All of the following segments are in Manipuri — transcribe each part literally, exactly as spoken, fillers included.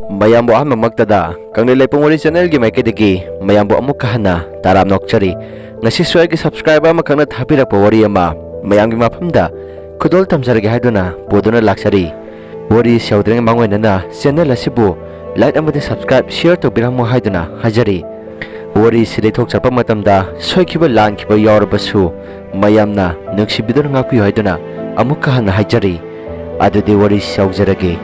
ꯃꯌꯥꯝꯕꯨ ꯑꯍꯥꯟꯕꯃꯛꯇꯗ ꯀꯪꯂꯩ ꯂꯩꯄꯨꯡ ꯋꯥꯔꯤ ꯆꯦꯅꯦꯜꯒꯤ ꯃꯥꯏꯀꯩꯗꯒꯤ ꯃꯌꯥꯝꯕꯨ ꯑꯃꯨꯛꯀ ꯍꯟꯅ ꯇꯔꯥꯝꯅ ꯑꯣꯛꯆꯔꯤ꯫ ꯉꯁꯤꯁꯨ ꯑꯩꯒꯤ ꯁꯕꯁꯀ꯭ꯔꯥꯏꯕꯔ ꯑꯃꯈꯛꯅ ꯊꯥꯕꯤꯔꯛꯄ ꯋꯥꯔꯤ ꯑꯃ ꯃꯌꯥꯝꯒꯤ ꯃꯐꯝꯗ ꯈꯨꯗꯣꯜ ꯇꯝꯖꯔꯒꯦ ꯍꯥꯏꯗꯨꯅ ꯄꯨꯗꯨꯅ ꯂꯥꯛꯆꯔꯤ꯫ ꯋꯥꯔꯤ ꯁꯤ ꯌꯧꯗ꯭ꯔꯤꯉꯩ ꯃꯥꯡꯑꯣꯏꯅꯅ ꯆꯦꯅꯦꯜ ꯑꯁꯤꯕꯨ ꯂꯥꯏꯛ ꯑꯃꯗꯤ ꯁꯕꯁꯀ꯭ꯔꯥꯏꯕ, ꯁꯤꯌꯔ ꯇꯧꯕꯤꯔꯝꯃꯨ ꯍꯥꯏꯗꯨꯅ ꯍꯥꯏꯖꯔꯤ꯫ ꯋꯥꯔꯤꯁꯤꯗ ꯊꯣꯛꯆꯔꯛꯄ ꯃꯇꯝꯗ ꯁꯣꯏꯈꯤꯕ ꯂꯥꯟꯈꯤꯕ ꯌꯥꯎꯔꯕꯁꯨ ꯃꯌꯥꯝꯅ ꯅꯨꯡꯁꯤꯕꯤꯗꯨꯅ ꯉꯥꯛꯄꯤꯌꯨ ꯍꯥꯏꯗꯨꯅ ꯑꯃꯨꯛꯀ ꯍꯟꯅ ꯍꯥꯏꯖꯔꯤ꯫ ꯑꯗꯨꯗꯤ ꯋꯥꯔꯤꯁꯤ ꯌꯧꯖꯔꯒꯦ꯫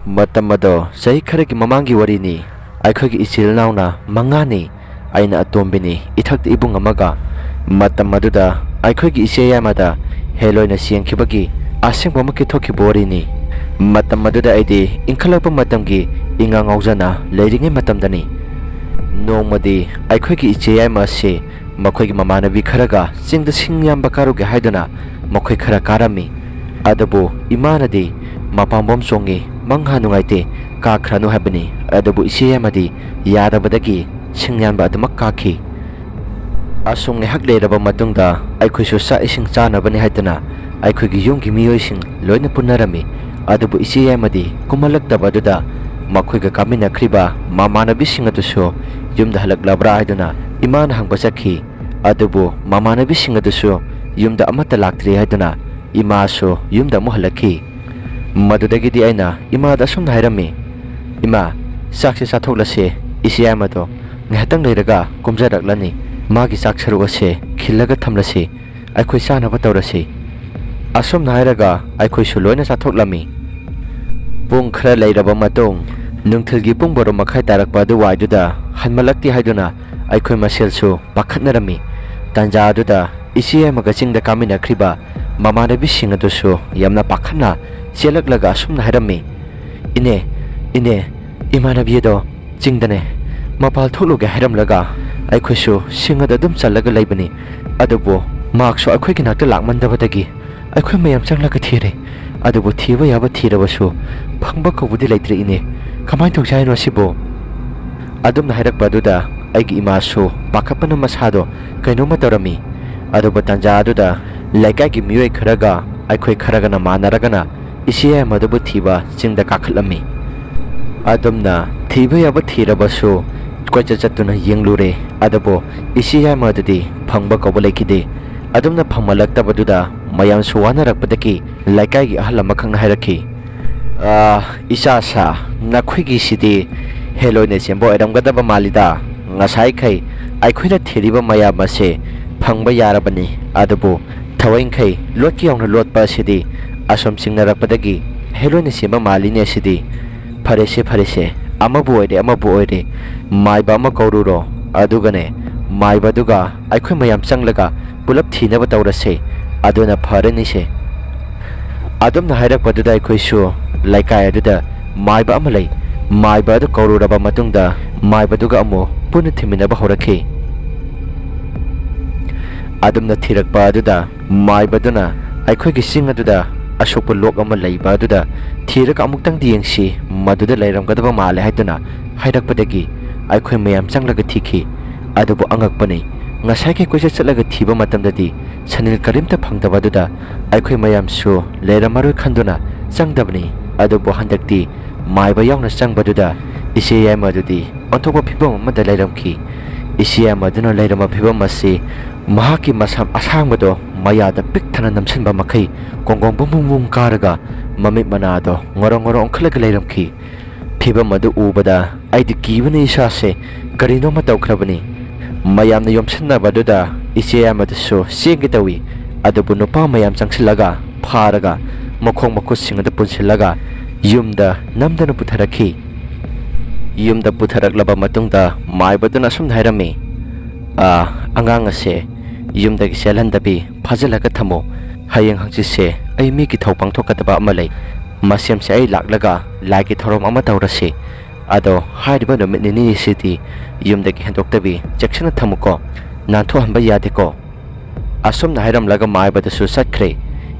ꯃꯇꯝ ꯑꯗꯣ ꯆꯍꯤ ꯈꯔꯒꯤ ꯃꯃꯥꯡꯒꯤ ꯋꯥꯔꯤꯅꯤ꯫ ꯑꯩꯈꯣꯏꯒꯤ ꯏꯆꯤꯜ ꯏꯅꯥꯎꯅ ꯃꯉꯥꯅꯤ꯫ ꯑꯩꯅ ꯑꯇꯣꯝꯕꯤꯅꯤ, ꯏꯊꯛꯇ ꯏꯕꯨꯡ ꯑꯃꯒ꯫ ꯃꯇꯝ ꯑꯗꯨꯗ ꯑꯩꯈꯣꯏꯒꯤ ꯏꯆꯦ ꯌꯥꯏꯃꯗ ꯍꯦꯂꯣꯏꯅ ꯆꯦꯟꯈꯤꯕꯒꯤ ꯑꯁꯦꯡꯕꯃꯛꯀꯤ ꯊꯣꯛꯈꯤꯕ ꯋꯥꯔꯤꯅꯤ꯫ ꯃꯇꯝ ꯑꯗꯨꯗ ꯑꯩꯗꯤ ꯏꯟꯈꯠꯂꯛꯄ ꯃꯇꯝꯒꯤ ꯏꯉꯥꯎ ꯉꯥꯎꯖꯅ ꯂꯩꯔꯤꯉꯩ ꯃꯇꯝꯗꯅꯤ꯫ ꯅꯣꯡꯃꯗꯤ ꯑꯩꯈꯣꯏꯒꯤ ꯏꯆꯦ ꯌꯥꯏꯃ ꯑꯁꯤ ꯃꯈꯣꯏꯒꯤ ꯃꯃꯥꯟꯅꯕꯤ ꯈꯔꯒ ꯆꯤꯡꯗ ꯁꯤꯡ ꯌꯥꯟꯕ ꯀꯥꯔꯨꯒꯦ ꯍꯥꯏꯗꯨꯅ ꯃꯈꯣꯏ ꯈꯔ ꯀꯥꯔꯝꯃꯤ꯫ ꯑꯗꯨꯕꯨ ꯏꯃꯥꯅꯗꯤ ꯃꯄꯥꯝꯕꯣꯝ ꯆꯣꯡꯉꯤ, ꯃꯪꯍꯥ ꯅꯨꯡꯉꯥꯏꯇꯦ, ꯀꯥꯈ꯭ꯔꯅꯨ ꯍꯥꯏꯕꯅꯤ꯫ ꯑꯗꯨꯕꯨ ꯏꯆꯦ ꯑꯃꯗꯤ ꯌꯥꯗꯕꯗꯒꯤ ꯁꯤꯡ ꯌꯥꯟꯕ ꯑꯗꯨꯃꯛ ꯀꯥꯈꯤ꯫ ꯑꯁꯨꯝ ꯉꯥꯏꯍꯥꯛ ꯂꯩꯔꯕ ꯃꯇꯨꯡꯗ ꯑꯩꯈꯣꯏꯁꯨ ꯆꯥꯛ ꯏꯁꯤꯡ ꯆꯥꯅꯕꯅꯤ ꯍꯥꯏꯗꯨꯅ ꯑꯩꯈꯣꯏꯒꯤ ꯌꯨꯝꯒꯤ ꯃꯤꯑꯣꯏꯁꯤꯡ ꯂꯣꯏꯅ ꯄꯨꯟꯅꯔꯝꯃꯤ꯫ ꯑꯗꯨꯕꯨ ꯏꯆꯦ ꯑꯃꯗꯤ ꯀꯨꯝꯍꯜꯂꯛꯇꯕ ꯑꯗꯨꯗ ꯃꯈꯣꯏꯒ ꯀꯥꯃꯤꯟꯅꯈ꯭ꯔꯤꯕ ꯃꯃꯥꯟꯅꯕꯤꯁꯤꯡ ꯑꯗꯨꯁꯨ ꯌꯨꯝꯗ ꯍꯜꯂꯛꯂꯕ꯭ꯔꯥ ꯍꯥꯏꯗꯨꯅ ꯏꯃꯥꯅ ꯍꯪꯕ ꯆꯠꯈꯤ꯫ ꯑꯗꯨꯕꯨ ꯃꯃꯥꯟꯅꯕꯤꯁꯤꯡ ꯑꯗꯨꯁꯨ ꯌꯨꯝꯗ ꯑꯃꯠꯇ ꯂꯥꯛꯇ꯭ꯔꯤ ꯍꯥꯏꯗꯨꯅ ꯏꯃꯥꯁꯨ ꯌꯨꯝꯗ ꯑꯃꯨꯛ ꯍꯜꯂꯛꯈꯤ꯫ ꯃꯗꯨꯗꯒꯤꯗꯤ ꯑꯩꯅ ꯏꯃꯥꯗ ꯑꯁꯨꯝꯅ ꯍꯥꯏꯔꯝꯃꯤ, "ꯏꯃꯥ, ꯆꯥꯛꯁꯦ ꯆꯥꯊꯣꯛꯂꯁꯦ, ꯏꯆꯦ ꯌꯥꯏꯃꯗꯣ ꯉꯥꯏꯍꯥꯛꯇꯪ ꯂꯩꯔꯒ ꯀꯨꯝꯖꯔꯛꯂꯅꯤ, ꯃꯥꯒꯤ ꯆꯥꯛ ꯁꯔꯨꯛ ꯑꯁꯦ ꯈꯤꯜꯂꯒ ꯊꯝꯂꯁꯤ, ꯑꯩꯈꯣꯏ ꯆꯥꯅꯕ ꯇꯧꯔꯁꯤ"꯫ ꯑꯁꯨꯝꯅ ꯍꯥꯏꯔꯒ ꯑꯩꯈꯣꯏꯁꯨ ꯂꯣꯏꯅ ꯆꯥꯊꯣꯛꯂꯝꯃꯤ꯫ ꯄꯨꯡ ꯈꯔ ꯂꯩꯔꯕ ꯃꯇꯨꯡ, ꯅꯨꯡꯊꯤꯜꯒꯤ ꯄꯨꯡ ꯕꯥꯔꯣ ꯃꯈꯥꯏ ꯇꯥꯔꯛꯄ ꯑꯗꯨꯋꯥꯏꯗꯨꯗ ꯍꯟꯃꯜꯂꯛꯇꯦ ꯍꯥꯏꯗꯨꯅ ꯑꯩꯈꯣꯏ ꯃꯁꯦꯜꯁꯨ ꯄꯥꯈꯠꯅꯔꯝꯃꯤ꯫ ꯇꯥꯟꯖꯥ ꯑꯗꯨꯗ ꯏꯆꯦ ꯑꯃꯒ ꯆꯤꯡꯗ ꯀꯥꯃꯤꯟꯅꯈ꯭ꯔꯤꯕ ꯃꯃꯥꯟꯅꯕꯤꯁꯤꯡ ꯑꯗꯨꯁꯨ ꯌꯥꯝꯅ ꯄꯥꯈꯠꯅ ꯆꯦꯜꯂꯛꯂꯒ ꯑꯁꯨꯝꯅ ꯍꯥꯏꯔꯝꯃꯤ, "ꯏꯅꯦ, ꯏꯅꯦ, ꯏꯃꯥꯟꯅꯕꯤ ꯑꯗꯣ ꯆꯤꯡꯗꯅꯦ, ꯃꯄꯥꯜ ꯊꯣꯛꯂꯨꯒꯦ ꯍꯥꯏꯔꯝꯂꯒ ꯑꯩꯈꯣꯏꯁꯨ ꯁꯤꯡ ꯑꯗꯨ ꯑꯗꯨꯝ ꯆꯜꯂꯒ ꯂꯩꯕꯅꯤ꯫ ꯑꯗꯨꯕꯨ ꯃꯍꯥꯛꯁꯨ ꯑꯩꯈꯣꯏꯒꯤ ꯅꯥꯛꯇ ꯂꯥꯛꯃꯟꯗꯕꯗꯒꯤ ꯑꯩꯈꯣꯏ ꯃꯌꯥꯝ ꯆꯪꯂꯒ ꯊꯤꯔꯦ꯫ ꯑꯗꯨꯕꯨ ꯊꯤꯕ ꯌꯥꯕ ꯊꯤꯔꯕꯁꯨ ꯐꯪꯕ ꯀꯧꯕꯗꯤ ꯂꯩꯇ꯭ꯔꯦ ꯏꯅꯦ꯫ ꯀꯃꯥꯏꯅ ꯇꯧꯁꯦ ꯍꯥꯏꯅꯣ ꯑꯁꯤꯕꯨ?" ꯑꯗꯨꯝꯅ ꯍꯥꯏꯔꯛꯄ ꯑꯗꯨꯗ ꯑꯩꯒꯤ ꯏꯃꯥꯁꯨ ꯄꯥꯈꯠꯄꯅ ꯃꯁꯥꯗꯣ ꯀꯩꯅꯣꯝꯃ ꯇꯧꯔꯝꯃꯤ꯫ ꯑꯗꯨꯕꯨ ꯇꯥꯟꯖꯥ ꯑꯗꯨꯗ ꯂꯩꯀꯥꯏꯒꯤ ꯃꯤꯑꯣꯏ ꯈꯔꯒ ꯑꯩꯈꯣꯏ ꯈꯔꯒꯅ ꯃꯥꯟꯅꯔꯒꯅ ꯏꯆꯦ ꯌꯥꯏꯃꯗꯨꯕꯨ ꯊꯤꯕ ꯆꯤꯡꯗ ꯀꯥꯈꯠꯂꯝꯃꯤ꯫ ꯑꯗꯨꯝꯅ ꯊꯤꯕ ꯌꯥꯕ ꯊꯤꯔꯕꯁꯨ ꯀꯣꯏꯆꯠ ꯆꯠꯇꯨꯅ ꯌꯦꯡꯂꯨꯔꯦ, ꯑꯗꯨꯕꯨ ꯏꯆꯦ ꯌꯥꯏꯃꯗꯨꯗꯤ ꯐꯪꯕ ꯀꯧꯕ ꯂꯩꯈꯤꯗꯦ꯫ ꯑꯗꯨꯝꯅ ꯐꯪꯃꯜꯂꯛꯇꯕꯗꯨꯗ ꯃꯌꯥꯝꯁꯨ ꯋꯥꯅꯔꯛꯄꯗꯒꯤ ꯂꯩꯀꯥꯏꯒꯤ ꯑꯍꯜ ꯑꯃꯈꯛꯅ ꯍꯥꯏꯔꯛꯈꯤ, "ꯑꯥ, ꯏꯆꯥꯁꯥ, ꯅꯈꯣꯏꯒꯤꯁꯤꯗꯤ ꯍꯦꯂꯣꯏꯅ ꯆꯦꯟꯕ ꯑꯣꯏꯔꯝꯒꯗꯕ ꯃꯥꯜꯂꯤꯗ꯫ ꯉꯁꯥꯏꯈꯩ ꯑꯩꯈꯣꯏꯅ ꯊꯤꯔꯤꯕ ꯃꯌꯥꯝ ꯑꯁꯦ ꯐꯪꯕ ꯌꯥꯔꯕꯅꯤ, ꯑꯗꯨꯕꯨ ꯊꯋꯥꯏꯈꯩ ꯂꯣꯠꯀꯦ ꯌꯧꯅ ꯂꯣꯠꯄ ꯑꯁꯤꯗꯤ ꯑꯁꯨꯝ ꯆꯤꯡꯅꯔꯛꯄꯗꯒꯤ ꯍꯦꯂꯣꯏꯅ ꯆꯦꯟꯕ ꯃꯥꯜꯂꯤꯅꯦ ꯁꯤꯗꯤ꯫ ꯐꯔꯦꯁꯦ, ꯐꯔꯦꯁꯦ, ꯑꯃꯕꯨ ꯑꯣꯏꯔꯦ, ꯑꯃꯕꯨ ꯑꯣꯏꯔꯦ, ꯃꯥꯏꯕ ꯑꯃ ꯀꯧꯔꯨꯔꯣ, ꯑꯗꯨꯒꯅꯦ, ꯃꯥꯏꯕꯗꯨꯒ ꯑꯩꯈꯣꯏ ꯃꯌꯥꯝ ꯆꯪꯂꯒ ꯄꯨꯂꯞ ꯊꯤꯅꯕ ꯇꯧꯔꯁꯦ, ꯑꯗꯨꯅ ꯐꯔꯅꯤꯁꯦ"꯫ ꯑꯗꯨꯝꯅ ꯍꯥꯏꯔꯛꯄꯗꯨꯗ ꯑꯩꯈꯣꯏꯁꯨ ꯂꯩꯀꯥꯏ ꯑꯗꯨꯗ ꯃꯥꯏꯕ ꯑꯃ ꯂꯩ, ꯃꯥꯏꯕ ꯑꯗꯨ ꯀꯧꯔꯨꯔꯕ ꯃꯇꯨꯡꯗ ꯃꯥꯏꯕꯗꯨꯒ ꯑꯃꯨꯛ ꯄꯨꯟꯅ ꯊꯤꯃꯤꯟꯅꯕ ꯍꯧꯔꯛꯈꯤ꯫ ꯑꯗꯨꯝꯅ ꯊꯤꯔꯛꯄ ꯑꯗꯨꯗ ꯃꯥꯏꯕꯗꯨꯅ ꯑꯩꯈꯣꯏꯒꯤ ꯆꯤꯡ ꯑꯗꯨꯗ ꯑꯁꯣꯛꯄ ꯂꯣꯛ ꯑꯃ ꯂꯩꯕ ꯑꯗꯨꯗ ꯊꯤꯔꯒ ꯑꯃꯨꯛꯇꯪꯗꯤ ꯌꯦꯡꯁꯤ, ꯃꯗꯨꯗ ꯂꯩꯔꯝꯒꯗꯕ ꯃꯥꯜꯂꯦ ꯍꯥꯏꯗꯨꯅ ꯍꯥꯏꯔꯛꯄꯗꯒꯤ ꯑꯩꯈꯣꯏ ꯃꯌꯥꯝ ꯆꯪꯂꯒ ꯊꯤꯈꯤ꯫ ꯑꯗꯨꯕꯨ ꯑꯉꯛꯄꯅꯤ, ꯉꯁꯥꯏꯒꯤ ꯀꯣꯏꯆꯠ ꯆꯠꯂꯒ ꯊꯤꯕ ꯃꯇꯝꯗꯗꯤ ꯁꯅꯤꯜ ꯀꯔꯤꯝꯇ ꯐꯪꯗꯕ ꯑꯗꯨꯗ ꯑꯩꯈꯣꯏ ꯃꯌꯥꯝꯁꯨ ꯂꯩꯔꯝꯃꯔꯣꯏ ꯈꯟꯗꯨꯅ ꯆꯪꯗꯕꯅꯤ꯫ ꯑꯗꯨꯕꯨ ꯍꯟꯗꯛꯇꯤ ꯃꯥꯏꯕ ꯌꯥꯎꯅ ꯆꯪꯕꯗꯨꯗ ꯏꯆꯦ ꯌꯥꯏꯃ ꯑꯗꯨꯗꯤ ꯑꯣꯟꯊꯣꯛꯄ ꯐꯤꯕꯝ ꯑꯃꯗ ꯂꯩꯔꯝꯈꯤ꯫ ꯏꯆꯦ ꯌꯥꯏꯃ ꯑꯗꯨꯅ ꯂꯩꯔꯝꯕ ꯐꯤꯕꯝ ꯑꯁꯤ ꯃꯍꯥꯛꯀꯤ ꯃꯁꯝ ꯑꯁꯥꯡꯕꯗꯣ ꯃꯌꯥꯗ ꯄꯤꯛ ꯊꯟꯅ ꯅꯝꯁꯤꯟꯕ ꯃꯈꯩ ꯀꯣꯡꯒꯣꯡ ꯕꯨꯝ ꯕꯨꯝ ꯕꯨꯝ ꯀꯥꯔꯒ ꯃꯃꯤꯠ ꯃꯅꯥꯗꯣ ꯉꯣꯔꯣ ꯉꯣꯔꯣ ꯑꯣꯟꯈꯠꯂꯒ ꯂꯩꯔꯝꯈꯤ꯫ ꯐꯤꯕꯝ ꯑꯗꯨ ꯎꯕꯗ ꯑꯩꯗꯤ ꯀꯤꯕꯅ ꯏꯁꯥꯁꯦ ꯀꯔꯤꯅꯣꯃ ꯇꯧꯈ꯭ꯔꯕꯅꯤ꯫ ꯃꯌꯥꯝꯅ ꯌꯣꯝꯁꯤꯟꯅꯕꯗꯨꯗ ꯏꯆꯦ ꯑꯃꯗꯨꯁꯨ ꯆꯦꯟꯒꯦ ꯇꯧꯏ, ꯑꯗꯨꯕꯨ ꯅꯨꯄꯥ ꯃꯌꯥꯝ ꯆꯪꯁꯤꯜꯂꯒ ꯐꯥꯔꯒ ꯃꯈꯣꯡ ꯃꯈꯨꯠꯁꯤꯡ ꯑꯗꯨ ꯄꯨꯟꯁꯤꯜꯂꯒ ꯌꯨꯝꯗ ꯅꯝꯗꯅ ꯄꯨꯊꯔꯛꯈꯤ꯫ ꯌꯨꯝꯗ ꯄꯨꯊꯔꯛꯂꯕ ꯃꯇꯨꯡꯗ ꯃꯥꯏꯕꯗꯨꯅ ꯑꯁꯨꯝꯅ ꯍꯥꯏꯔꯝꯃꯤ, "ꯑꯥ, ꯑꯉꯥꯡ ꯑꯁꯦ ꯌꯨꯝꯗꯒꯤ ꯆꯦꯜꯍꯟꯗꯕꯤ ꯐꯥꯖꯤꯜꯂꯒ ꯊꯝꯃꯨ꯫ ꯍꯌꯦꯡ ꯍꯪꯆꯤꯠꯁꯦ ꯑꯩ ꯃꯤꯒꯤ ꯊꯧ ꯄꯥꯡꯊꯣꯛꯀꯗꯕ ꯑꯃ ꯂꯩ꯫ ꯃꯁꯦꯝꯁꯦ ꯑꯩ ꯂꯥꯛꯂꯒ ꯂꯥꯏꯒꯤ ꯊꯧꯔꯝ ꯑꯃ ꯇꯧꯔꯁꯤ꯫ ꯑꯗꯣ ꯍꯥꯏꯔꯤꯕ ꯅꯨꯃꯤꯠ ꯅꯤꯅꯤꯁꯤꯗꯤ ꯌꯨꯝꯗꯒꯤ ꯍꯦꯟꯗꯣꯛꯇꯕꯤ ꯆꯦꯛꯁꯤꯟꯅ ꯊꯝꯃꯨꯀꯣ꯫ ꯅꯥꯟꯊꯣꯛꯍꯟꯕ ꯌꯥꯗꯦꯀꯣ"꯫ ꯑꯁꯨꯝꯅ ꯍꯥꯏꯔꯝꯂꯒ ꯃꯥꯏꯕꯗꯨꯁꯨ ꯆꯠꯈ꯭ꯔꯦ꯫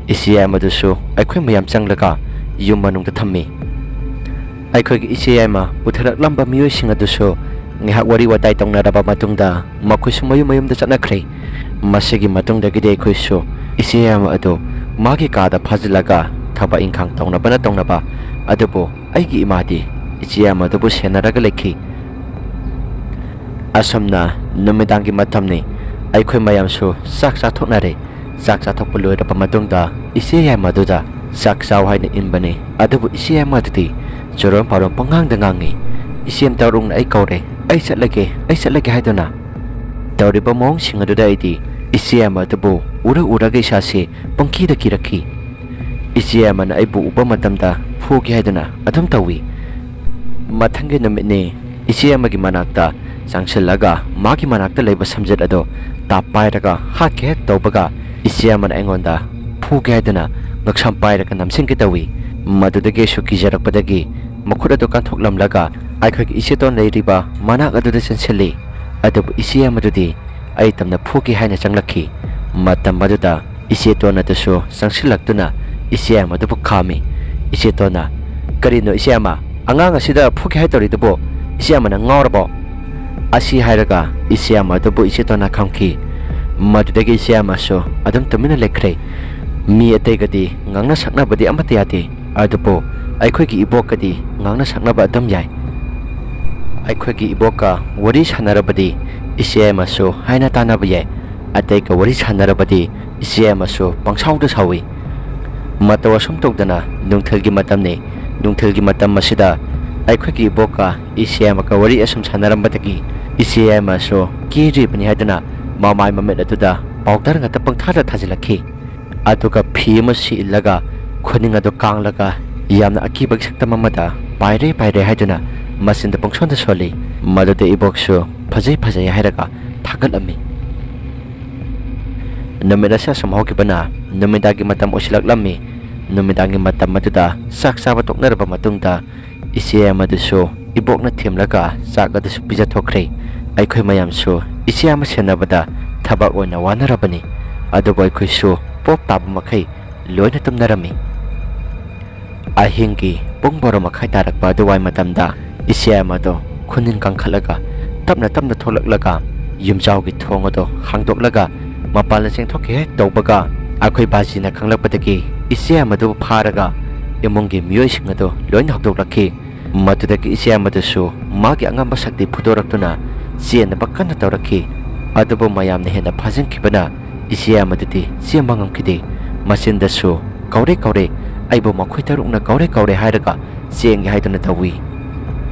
ꯏꯆꯦ ꯌꯥꯏꯃꯗꯨꯁꯨ ꯑꯩꯈꯣꯏ ꯃꯌꯥꯝ ꯆꯪꯂꯒ ꯌꯨꯝ ꯃꯅꯨꯡꯗ ꯊꯝꯃꯤ꯫ ꯑꯩꯈꯣꯏꯒꯤ ꯏꯆꯦ ꯌꯥꯏꯃ ꯄꯨꯊꯔꯛꯂꯝꯕ ꯃꯤꯑꯣꯏꯁꯤꯡ ꯑꯗꯨꯁꯨ ꯉꯥꯏꯍꯥꯛ ꯋꯥꯔꯤ ꯋꯥꯇꯥꯏ ꯇꯧꯅꯔꯕ ꯃꯇꯨꯡꯗ ꯃꯈꯣꯏꯁꯨ ꯃꯌꯨꯝ ꯃꯌꯨꯝꯗ ꯆꯠꯅꯈ꯭ꯔꯦ꯫ ꯃꯁꯤꯒꯤ ꯃꯇꯨꯡꯗꯒꯤꯗꯤ ꯑꯩꯈꯣꯏꯁꯨ ꯏꯆꯦ ꯌꯥꯏꯃ ꯑꯗꯨ ꯃꯥꯒꯤ ꯀꯥꯗ ꯐꯥꯖꯤꯜꯂꯒ ꯊꯕꯛ ꯏꯪꯈꯥꯡ ꯇꯧꯅꯕꯅ ꯇꯧꯅꯕ, ꯑꯗꯨꯕꯨ ꯑꯩꯒꯤ ꯏꯃꯥꯗꯤ ꯏꯆꯦ ꯑꯃꯗꯨꯕꯨ ꯁꯦꯟꯅꯔꯒ ꯂꯩꯈꯤ꯫ ꯑꯁꯨꯝꯅ ꯅꯨꯃꯤꯗꯥꯡꯒꯤ ꯃꯇꯝꯅꯤ꯫ ꯑꯩꯈꯣꯏ ꯃꯌꯥꯝꯁꯨ ꯆꯥꯛ ꯆꯥꯊꯣꯛꯅꯔꯦ꯫ ꯆꯥꯛ ꯆꯥꯊꯣꯛꯄ ꯂꯣꯏꯔꯕ ꯃꯇꯨꯡꯗ ꯏꯆꯦ ꯌꯥꯏꯃꯗꯨꯗ ꯆꯥꯛ ꯆꯥꯎ ꯍꯥꯏꯅ ꯏꯟꯕꯅꯤ꯫ ꯑꯗꯨꯕꯨ ꯏꯆꯦ ꯌꯥꯏꯃꯗꯨꯗꯤ ꯆꯨꯔꯣꯟ ꯄꯥꯔꯣꯟ ꯄꯪꯉꯥꯡꯗ ꯉꯥꯡꯉꯤ꯫ "ꯏꯆꯦꯝ ꯇꯧꯔꯨꯡꯅ ꯑꯩ ꯀꯧꯔꯦ꯫ ꯑꯩ ꯆꯠꯂꯒꯦ, ꯑꯩ ꯆꯠꯂꯒꯦ" ꯍꯥꯏꯗꯨꯅ ꯇꯧꯔꯤꯕ ꯃꯑꯣꯡꯁꯤꯡ ꯑꯗꯨꯗ ꯑꯩꯗꯤ ꯏꯆꯦ ꯌꯥꯏꯃꯗꯨꯕꯨ ꯎꯔ ꯎꯔꯒ ꯏꯁꯥꯁꯦ ꯄꯪꯀꯤꯗ ꯀꯤꯔꯛꯈꯤ꯫ ꯏꯆꯦ ꯑꯃꯅ ꯑꯩꯕꯨ ꯎꯕ ꯃꯇꯝꯗ ꯐꯨꯒꯦ ꯍꯥꯏꯗꯨꯅ ꯑꯗꯨꯝ ꯇꯧꯏ꯫ ꯃꯊꯪꯒꯤ ꯅꯨꯃꯤꯠꯅꯤ, ꯏꯆꯦ ꯑꯃꯒꯤ ꯃꯅꯥꯛꯇ ꯆꯪꯁꯤꯜꯂꯒ ꯃꯥꯒꯤ ꯃꯅꯥꯛꯇ ꯂꯩꯕ ꯁꯝꯖꯦꯠ ꯑꯗꯣ ꯇꯥꯞ ꯄꯥꯏꯔꯒ ꯍꯥꯠꯀꯦ ꯍꯦꯛ ꯇꯧꯕꯒ, ꯏꯆꯦ ꯑꯃꯅ ꯑꯩꯉꯣꯟꯗ ꯐꯨꯒꯦ ꯍꯥꯏꯗꯨꯅ ꯉꯛꯁꯝ ꯄꯥꯏꯔꯒ ꯅꯝꯁꯤꯟꯒꯦ ꯇꯧꯏ꯫ ꯃꯗꯨꯗꯒꯤ ꯑꯩꯁꯨ ꯀꯤꯖꯔꯛꯄꯗꯒꯤ ꯃꯈꯨꯠ ꯑꯗꯨ ꯀꯟꯊꯣꯛꯂꯝꯂꯒ ꯑꯩꯈꯣꯏꯒꯤ ꯏꯆꯦꯇꯣꯟ ꯂꯩꯔꯤꯕ ꯃꯅꯥꯛ ꯑꯗꯨꯗ ꯆꯦꯟꯁꯤꯜꯂꯤ꯫ ꯑꯗꯨꯕꯨ ꯏꯆꯦ ꯑꯃꯗꯨꯗꯤ ꯑꯩ ꯇꯝꯅ ꯐꯨꯒꯦ ꯍꯥꯏꯅ ꯆꯪꯂꯛꯈꯤ꯫ ꯃꯇꯝ ꯑꯗꯨꯗ ꯏꯆꯦꯇꯣꯟ ꯑꯗꯨꯁꯨ ꯆꯪꯁꯤꯜꯂꯛꯇꯨꯅ ꯏꯆꯦ ꯑꯃꯗꯨꯕꯨ ꯈꯥꯝꯃꯤ꯫ ꯏꯆꯦꯇꯣꯟꯅ, "ꯀꯔꯤꯅꯣ ꯏꯆꯦ ꯑꯃ? ꯑꯉꯥꯡ ꯑꯁꯤꯗ ꯐꯨꯒꯦ ꯍꯥꯏ ꯇꯧꯔꯤꯗꯨꯕꯨ? ꯏꯆꯦ ꯑꯃꯅ ꯉꯥꯎꯔꯕꯣ?" ꯑꯁꯤ ꯍꯥꯏꯔꯒ ꯏꯆꯦ ꯑꯃꯗꯨꯕꯨ ꯏꯆꯦꯇꯣꯟꯅ ꯈꯥꯝꯈꯤ꯫ ꯃꯗꯨꯗꯒꯤ ꯏꯆꯦ ꯑꯃꯁꯨ ꯑꯗꯨꯝ ꯇꯨꯃꯤꯟꯅ ꯂꯩꯈ꯭ꯔꯦ꯫ ꯃꯤ ꯑꯇꯩꯒꯗꯤ ꯉꯥꯡꯅ ꯁꯛꯅꯕꯗꯤ ꯑꯃꯠꯇ ꯌꯥꯗꯦ, ꯑꯗꯨꯕꯨ ꯑꯩꯈꯣꯏꯒꯤ ꯏꯕꯣꯛꯀꯗꯤ ꯉꯥꯡꯅ ꯁꯛꯅꯕ ꯑꯗꯨꯝ ꯌꯥꯏ꯫ ꯑꯩꯈꯣꯏꯒꯤ ꯏꯕꯣꯛꯀ ꯋꯥꯔꯤ ꯁꯥꯟꯅꯔꯕꯗꯤ ꯏꯆꯦ ꯑꯃꯁꯨ ꯍꯥꯏꯅ ꯇꯥꯟꯅꯕ ꯌꯥꯏ꯫ ꯑꯇꯩꯒ ꯋꯥꯔꯤ ꯁꯥꯟꯅꯔꯕꯗꯤ ꯏꯆꯦ ꯑꯃꯁꯨ ꯄꯪꯁꯥꯎꯗ ꯁꯥꯎꯏ꯫ ꯃꯇꯧ ꯑꯁꯨꯝ ꯇꯧꯗꯅ ꯅꯨꯡꯊꯤꯜꯒꯤ ꯃꯇꯝꯅꯤ꯫ ꯅꯨꯡꯊꯤꯜꯒꯤ ꯃꯇꯝ ꯑꯁꯤꯗ ꯑꯩꯈꯣꯏꯒꯤ ꯏꯕꯣꯛꯀ ꯏꯆꯦ ꯑꯃꯒ ꯋꯥꯔꯤ ꯑꯁꯨꯝ ꯁꯥꯟꯅꯔꯝꯕꯗꯒꯤ ꯏꯆꯦ ꯑꯃꯁꯨ ꯀꯦꯔꯤꯕꯅꯤ ꯍꯥꯏꯗꯨꯅ ꯃꯃꯥꯏ ꯃꯃꯤꯠ ꯑꯗꯨꯗ ꯄꯥꯎꯗꯔ ꯉꯥꯛꯇ ꯄꯪꯊꯥꯗ ꯊꯥꯖꯤꯜꯂꯛꯈꯤ꯫ ꯑꯗꯨꯒ ꯐꯤ ꯑꯃꯁꯨ ꯏꯜꯂꯒ ꯈꯨꯅꯤꯡ ꯑꯗꯨ ꯀꯥꯡꯂꯒ ꯌꯥꯝꯅ ꯑꯀꯤꯕꯒꯤ ꯁꯛꯇꯝ ꯑꯃꯗ ꯄꯥꯏꯔꯦ ꯄꯥꯏꯔꯦ ꯍꯥꯏꯗꯨꯅ ꯃꯆꯤꯟꯗ ꯄꯪꯁꯣꯟꯗ ꯁꯣꯜꯂꯤ꯫ ꯃꯗꯨꯗ ꯏꯕꯣꯛꯁꯨ ꯐꯖꯩ ꯐꯖꯩ ꯍꯥꯏꯔꯒ ꯊꯥꯒꯠꯂꯝꯃꯤ꯫ ꯅꯨꯃꯤꯠ ꯑꯁꯤ ꯑꯁꯨꯝ ꯍꯧꯈꯤꯕꯅ ꯅꯨꯃꯤꯗꯥꯡꯒꯤ ꯃꯇꯝ ꯑꯣꯏꯁꯤꯜꯂꯛꯂꯝꯃꯤ꯫ ꯅꯨꯃꯤꯗꯥꯡꯒꯤ ꯃꯇꯝ ꯑꯗꯨꯗ ꯆꯥꯛ ꯆꯥꯕ ꯇꯣꯛꯅꯔꯕ ꯃꯇꯨꯡꯗ ꯏꯆꯦ ꯑꯃꯗꯨꯁꯨ ꯏꯕꯣꯛꯅ ꯊꯦꯝꯂꯒ ꯆꯥꯛ ꯑꯗꯨꯁꯨ ꯄꯤꯖꯊꯣꯛꯈ꯭ꯔꯦ꯫ ꯑꯩꯈꯣꯏ ꯃꯌꯥꯝꯁꯨ ꯏꯆꯦ ꯑꯃ ꯁꯦꯟꯅꯕꯗ ꯊꯕꯛ ꯑꯣꯏꯅ ꯋꯥꯅꯔꯕꯅꯤ꯫ ꯑꯗꯨꯕꯨ ꯑꯩꯈꯣꯏꯁꯨ ꯄꯣꯞ ꯇꯥꯕ ꯃꯈꯩ ꯂꯣꯏꯅ ꯇꯨꯝꯅꯔꯝꯃꯤ꯫ ꯑꯍꯤꯡꯒꯤ ꯄꯨꯡ ꯕꯥꯔꯣ ꯃꯈꯥꯏ ꯇꯥꯔꯛꯄ ꯑꯗꯨꯋꯥꯏ ꯃꯇꯝꯗ ꯏꯆꯦ ꯑꯃꯗꯣ ꯈꯨꯅꯤꯡ ꯀꯥꯡꯈꯠꯂꯒ ꯇꯞꯅ ꯇꯞꯅ ꯊꯣꯛꯂꯛꯂꯒ ꯌꯨꯝꯖꯥꯎꯒꯤ ꯊꯣꯡ ꯑꯗꯣ ꯍꯥꯡꯗꯣꯛꯂꯒ ꯃꯄꯥꯟꯗ ꯆꯦꯟꯊꯣꯛꯀꯦ ꯍꯦꯛ ꯇꯧꯕꯒ, ꯑꯩꯈꯣꯏ ꯕꯥꯖꯤꯅ ꯈꯪꯂꯛꯄꯗꯒꯤ ꯏꯆꯦ ꯑꯃꯗꯨꯕꯨ ꯐꯥꯔꯒ ꯏꯃꯨꯡꯒꯤ ꯃꯤꯑꯣꯏꯁꯤꯡ ꯑꯗꯨ ꯂꯣꯏꯅ ꯍꯧꯗꯣꯛꯂꯛꯈꯤ꯫ ꯃꯗꯨꯗꯒꯤ ꯏꯆꯦ ꯑꯃꯗꯨꯁꯨ ꯃꯥꯒꯤ ꯑꯉꯝꯕ ꯁꯛꯇꯤ ꯐꯨꯗꯣꯔꯛꯇꯨꯅ ꯆꯦꯟꯅꯕ ꯀꯟꯅ ꯇꯧꯔꯛꯈꯤ꯫ ꯑꯗꯨꯕꯨ ꯃꯌꯥꯝꯅ ꯍꯦꯟꯅ ꯐꯥꯖꯤꯟꯈꯤꯕꯅ ꯏꯆꯦ ꯑꯃꯗꯨꯗꯤ ꯆꯦꯟꯕ ꯉꯝꯈꯤꯗꯦ꯫ ꯃꯆꯤꯟꯗꯁꯨ "ꯀꯧꯔꯦ, ꯀꯧꯔꯦ, ꯑꯩꯕꯨ ꯃꯈꯣꯏ ꯇꯔꯨꯛꯅ ꯀꯧꯔꯦ, ꯀꯧꯔꯦ" ꯍꯥꯏꯔꯒ ꯆꯦꯟꯒꯦ ꯍꯥꯏꯗꯨꯅ ꯇꯧꯏ꯫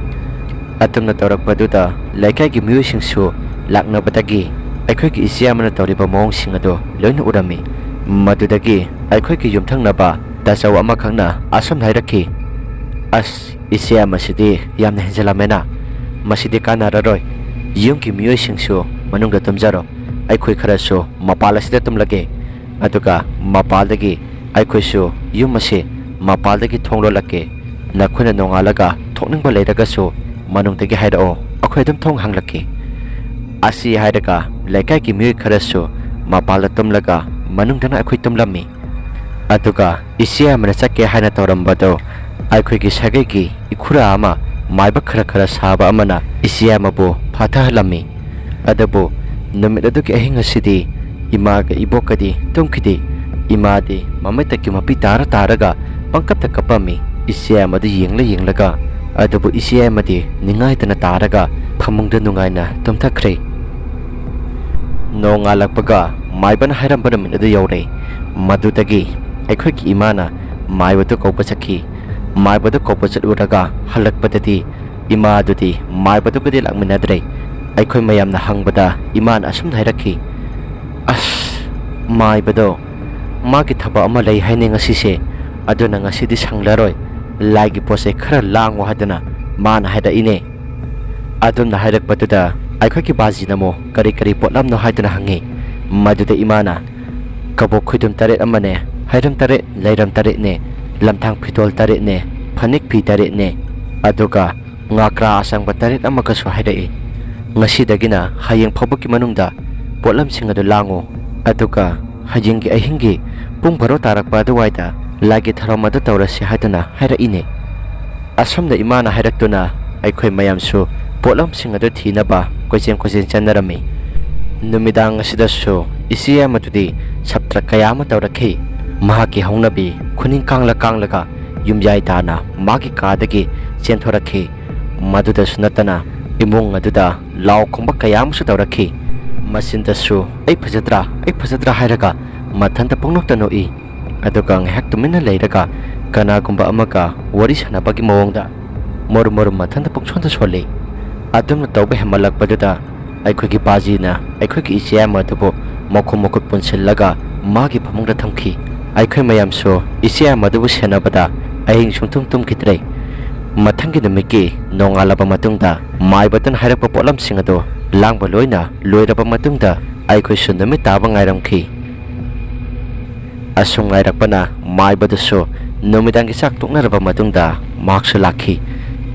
ꯑꯗꯨꯝꯅ ꯇꯧꯔꯛꯄꯗꯨꯗ ꯂꯩꯀꯥꯏꯒꯤ ꯃꯤꯑꯣꯏꯁꯤꯡꯁꯨ ꯂꯥꯛꯅꯕꯗꯒꯤ ꯑꯩꯈꯣꯏꯒꯤ ꯏꯆꯦ ꯑꯃꯅ ꯇꯧꯔꯤꯕ ꯃꯑꯣꯡꯁꯤꯡ ꯑꯗꯨ ꯂꯣꯏꯅ ꯎꯔꯝꯃꯤ꯫ ꯃꯗꯨꯗꯒꯤ ꯑꯩꯈꯣꯏꯒꯤ ꯌꯨꯝꯊꯪꯅꯕ ꯇꯥꯆꯧ ꯑꯃꯈꯛꯅ ꯑꯁꯨꯝꯅ ꯍꯥꯏꯔꯛꯈꯤ, "ꯑꯁ, ꯏꯆꯦ ꯑꯃꯁꯤꯗꯤ ꯌꯥꯝꯅ ꯍꯦꯟꯖꯜꯂꯝꯃꯦꯅ꯫ ꯃꯁꯤꯗꯤ ꯀꯥꯟꯅꯔꯔꯣꯏ꯫ ꯌꯨꯝꯒꯤ ꯃꯤꯑꯣꯏꯁꯤꯡꯁꯨ ꯃꯅꯨꯡꯗ ꯇꯨꯝꯖꯔꯣ꯫ ꯑꯩꯈꯣꯏ ꯈꯔꯁꯨ ꯃꯄꯥꯜ ꯑꯁꯤꯗ ꯇꯨꯝꯂꯒꯦ꯫ ꯑꯗꯨꯒ ꯃꯄꯥꯜꯗꯒꯤ ꯑꯩꯈꯣꯏꯁꯨ ꯌꯨꯝ ꯑꯁꯤ ꯃꯄꯥꯜꯗꯒꯤ ꯊꯣꯡ ꯂꯣꯜꯂꯛꯀꯦ꯫ ꯅꯈꯣꯏꯅ ꯅꯣꯡꯉꯥꯜꯂꯒ ꯊꯣꯛꯅꯤꯡꯕ ꯂꯩꯔꯒꯁꯨ ꯃꯅꯨꯡꯗꯒꯤ ꯍꯥꯏꯔꯛꯑꯣ, ꯑꯩꯈꯣꯏ ꯑꯗꯨꯝ ꯊꯣꯡ ꯍꯥꯡꯂꯛꯀꯦ"꯫ ꯑꯁꯤ ꯍꯥꯏꯔꯒ ꯂꯩꯀꯥꯏꯒꯤ ꯃꯤꯑꯣꯏ ꯈꯔꯁꯨ ꯃꯄꯥꯜꯗ ꯇꯨꯝꯂꯒ ꯃꯅꯨꯡꯗꯅ ꯑꯩꯈꯣꯏ ꯇꯨꯝꯂꯝꯃꯤ꯫ ꯑꯗꯨꯒ ꯏꯆꯦ ꯑꯃꯅ ꯆꯠꯀꯦ ꯍꯥꯏꯅ ꯇꯧꯔꯝꯕꯗꯨ ꯑꯩꯈꯣꯏꯒꯤ ꯁꯥꯒꯩꯒꯤ ꯏꯈꯨꯔꯥ ꯑꯃ ꯃꯥꯏꯕ ꯈꯔ ꯈꯔ ꯁꯥꯕ ꯑꯃꯅ ꯏꯆꯦ ꯑꯃꯕꯨ ꯐꯥꯊꯍꯜꯂꯝꯃꯤ꯫ ꯑꯗꯨꯕꯨ ꯅꯨꯃꯤꯠ ꯑꯗꯨꯒꯤ ꯑꯍꯤꯡ ꯑꯁꯤꯗꯤ ꯏꯃꯥꯒ ꯏꯕꯣꯛꯀꯗꯤ ꯇꯨꯝꯈꯤꯗꯦ꯫ ꯏꯃꯥꯗꯤ ꯃꯃꯩꯇꯒꯤ ꯃꯄꯤ ꯇꯥꯔ ꯇꯥꯔꯒ ꯄꯪꯀꯞꯇ ꯀꯞꯄꯝꯃꯤ꯫ ꯏꯆꯦ ꯑꯃꯗꯨ ꯌꯦꯡꯂ ꯌꯦꯡꯂꯒ, ꯑꯗꯨꯕꯨ ꯏꯆꯦ ꯑꯃꯗꯤ ꯅꯤꯡꯉꯥꯏꯗꯅ ꯇꯥꯔꯒ ꯐꯃꯨꯡꯗ ꯅꯨꯡꯉꯥꯏꯅ ꯇꯨꯝꯊꯈ꯭ꯔꯦ꯫ ꯅꯣꯡꯉꯥꯜꯂꯛꯄꯒ ꯃꯥꯏꯕꯅ ꯍꯥꯏꯔꯝꯕ ꯅꯨꯃꯤꯠ ꯑꯗꯨ ꯌꯧꯔꯦ꯫ ꯃꯗꯨꯗꯒꯤ ꯑꯩꯈꯣꯏꯒꯤ ꯏꯃꯥꯅ ꯃꯥꯏꯕꯗꯨ ꯀꯧꯕ ꯆꯠꯈꯤ꯫ ꯃꯥꯏꯕꯗꯨ ꯀꯧꯕ ꯆꯠꯂꯨꯔꯒ ꯍꯜꯂꯛꯄꯗꯗꯤ ꯏꯃꯥ ꯑꯗꯨꯗꯤ ꯃꯥꯏꯕꯗꯨꯒꯗꯤ ꯂꯥꯛꯃꯤꯟꯅꯗ꯭ꯔꯦ꯫ ꯑꯩꯈꯣꯏ ꯃꯌꯥꯝꯅ ꯍꯪꯕꯗ ꯏꯃꯥꯅ ꯑꯁꯨꯝꯅ ꯍꯥꯏꯔꯛꯈꯤ, "ꯑꯁ, ꯃꯥꯏꯕꯗꯣ ꯃꯥꯒꯤ ꯊꯕꯛ ꯑꯃ ꯂꯩ ꯍꯥꯏꯅꯦ ꯉꯁꯤꯁꯦ, ꯑꯗꯨꯅ ꯉꯁꯤꯗꯤ ꯁꯪꯂꯔꯣꯏ, ꯂꯥꯏꯒꯤ ꯄꯣꯠ ꯆꯩ ꯈꯔ ꯂꯥꯡꯉꯨ" ꯍꯥꯏꯗꯅ ꯃꯥꯅ ꯍꯥꯏꯔꯛꯏꯅꯦ꯫ ꯑꯗꯨꯝꯅ ꯍꯥꯏꯔꯛꯄꯗꯨꯗ ꯑꯩꯈꯣꯏꯒꯤ ꯕꯥꯖꯤꯅ ꯑꯃꯨꯛ ꯀꯔꯤ ꯀꯔꯤ ꯄꯣꯠꯂꯝꯅꯣ ꯍꯥꯏꯗꯨꯅ ꯍꯪꯉꯤ꯫ ꯃꯗꯨꯗ ꯏꯃꯥꯅ, "ꯀꯕꯣꯛ ꯈꯣꯏꯗꯨꯝ ꯇꯔꯦꯠ ꯑꯃꯅꯦ, ꯍꯩꯔꯝ ꯇꯔꯦꯠ, ꯂꯩꯔꯝ ꯇꯔꯦꯠꯅꯦ, ꯂꯝꯊꯥꯡ ꯐꯤꯗꯣꯜ ꯇꯔꯦꯠꯅꯦ, ꯐꯅꯦꯛ ꯐꯤ ꯇꯔꯦꯠꯅꯦ, ꯑꯗꯨꯒ ꯉꯥꯀ꯭ꯔꯥ ꯑꯁꯪꯕ ꯇꯔꯦꯠ ꯑꯃꯒꯁꯨ" ꯍꯥꯏꯔꯛꯏ꯫ "ꯉꯁꯤꯗꯒꯤꯅ ꯍꯌꯦꯡ ꯐꯥꯎꯕꯒꯤ ꯃꯅꯨꯡꯗ ꯄꯣꯠꯂꯝꯁꯤꯡ ꯑꯗꯨ ꯂꯥꯡꯉꯨ, ꯑꯗꯨꯒ ꯍꯌꯦꯡꯒꯤ ꯑꯍꯤꯡꯒꯤ ꯄꯨꯡ ꯕꯥꯔꯣ ꯇꯥꯔꯛꯄ ꯑꯗꯨꯋꯥꯏꯗ ꯂꯥꯏꯒꯤ ꯊꯧꯔꯝ ꯑꯗꯨ ꯇꯧꯔꯁꯤ" ꯍꯥꯏꯗꯨꯅ ꯍꯥꯏꯔꯛꯏꯅꯦ꯫ ꯑꯁꯨꯝꯅ ꯏꯃꯥꯅ ꯍꯥꯏꯔꯛꯇꯨꯅ ꯑꯩꯈꯣꯏ ꯃꯌꯥꯝꯁꯨ ꯄꯣꯠꯂꯝꯁꯤꯡ ꯑꯗꯨ ꯊꯤꯅꯕ ꯀꯣꯏꯆꯦꯟ ꯀꯣꯏꯆꯦꯟ ꯆꯠꯅꯔꯝꯃꯤ꯫ ꯅꯨꯃꯤꯗꯥꯡ ꯑꯁꯤꯗꯁꯨ ꯏꯆꯦ ꯑꯃꯗꯨꯗꯤ ꯁꯞꯇ꯭ꯔ ꯀꯌꯥ ꯑꯃ ꯇꯧꯔꯛꯈꯤ꯫ ꯃꯍꯥꯛꯀꯤ ꯍꯧꯅꯕꯤ ꯈꯨꯅꯤꯡ ꯀꯥꯡꯂ ꯀꯥꯡꯂꯒ ꯌꯨꯝꯌꯥꯏ ꯇꯥꯅ ꯃꯥꯒꯤ ꯀꯥꯗꯒꯤ ꯆꯦꯟꯊꯣꯔꯛꯈꯤ꯫ ꯃꯗꯨꯗꯁꯨ ꯅꯠꯇꯅ ꯏꯃꯨꯡ ꯑꯗꯨꯗ ꯂꯥꯎ ꯈꯣꯡꯕ ꯀꯌꯥ ꯑꯃꯁꯨ ꯇꯧꯔꯛꯈꯤ꯫ ꯃꯆꯤꯟꯗꯁꯨ "ꯑꯩ ꯐꯖꯗ꯭ꯔꯥ? ꯑꯩ ꯐꯖꯗ꯭ꯔꯥ?" ꯍꯥꯏꯔꯒ ꯃꯊꯟꯇ ꯄꯪꯅꯣꯛꯇ ꯅꯣꯛꯏ꯫ ꯑꯗꯨꯒ ꯉꯥꯏꯍꯥꯛ ꯇꯨꯃꯤꯟꯅ ꯂꯩꯔꯒ ꯀꯅꯥꯒꯨꯝꯕ ꯑꯃꯒ ꯋꯥꯔꯤ ꯁꯥꯟꯅꯕꯒꯤ ꯃꯑꯣꯡꯗ ꯃꯣꯔꯨꯝ ꯃꯣꯔꯨꯝ ꯃꯊꯟꯇ ꯄꯪꯁꯣꯟꯗ ꯁꯣꯜꯂꯤ꯫ ꯑꯗꯨꯝꯅ ꯇꯧꯕ ꯍꯦꯟꯃꯜꯂꯛꯄꯗꯨꯗ ꯑꯩꯈꯣꯏꯒꯤ ꯕꯥꯖꯤꯅ ꯑꯩꯈꯣꯏꯒꯤ ꯏꯆꯦ ꯑꯃ ꯑꯗꯨꯕꯨ ꯃꯈꯣꯡ ꯃꯈꯨꯠ ꯄꯨꯟꯁꯤꯜꯂꯒ ꯃꯥꯒꯤ ꯐꯃꯨꯡꯗ ꯊꯝꯈꯤ꯫ ꯑꯩꯈꯣꯏ ꯃꯌꯥꯝꯁꯨ ꯏꯆꯦ ꯑꯃ ꯑꯗꯨꯕꯨ ꯁꯦꯟꯅꯕꯗ ꯑꯍꯤꯡ ꯁꯨꯡꯇꯨꯝ ꯇꯨꯝꯈꯤꯗ꯭ꯔꯦ꯫ ꯃꯊꯪꯒꯤ ꯅꯨꯃꯤꯠꯀꯤ ꯅꯣꯡꯉꯥꯜꯂꯕ ꯃꯇꯨꯡꯗ ꯃꯥꯏꯕꯗꯨꯅ ꯍꯥꯏꯔꯛꯄ ꯄꯣꯠꯂꯝꯁꯤꯡ ꯑꯗꯨ ꯂꯥꯡꯕ ꯂꯣꯏꯅ ꯂꯣꯏꯔꯕ ꯃꯇꯨꯡꯗ ꯑꯩꯈꯣꯏꯁꯨ ꯅꯨꯃꯤꯠ ꯇꯥꯕ ꯉꯥꯏꯔꯝꯈꯤ꯫ ꯑꯁꯨꯝ ꯉꯥꯏꯔꯛꯄꯅ ꯃꯥꯏꯕꯗꯨꯁꯨ ꯅꯨꯃꯤꯗꯥꯡꯒꯤ ꯆꯥꯛ ꯇꯣꯛꯅꯔꯕ ꯃꯇꯨꯡꯗ ꯃꯍꯥꯛꯁꯨ ꯂꯥꯛꯈꯤ꯫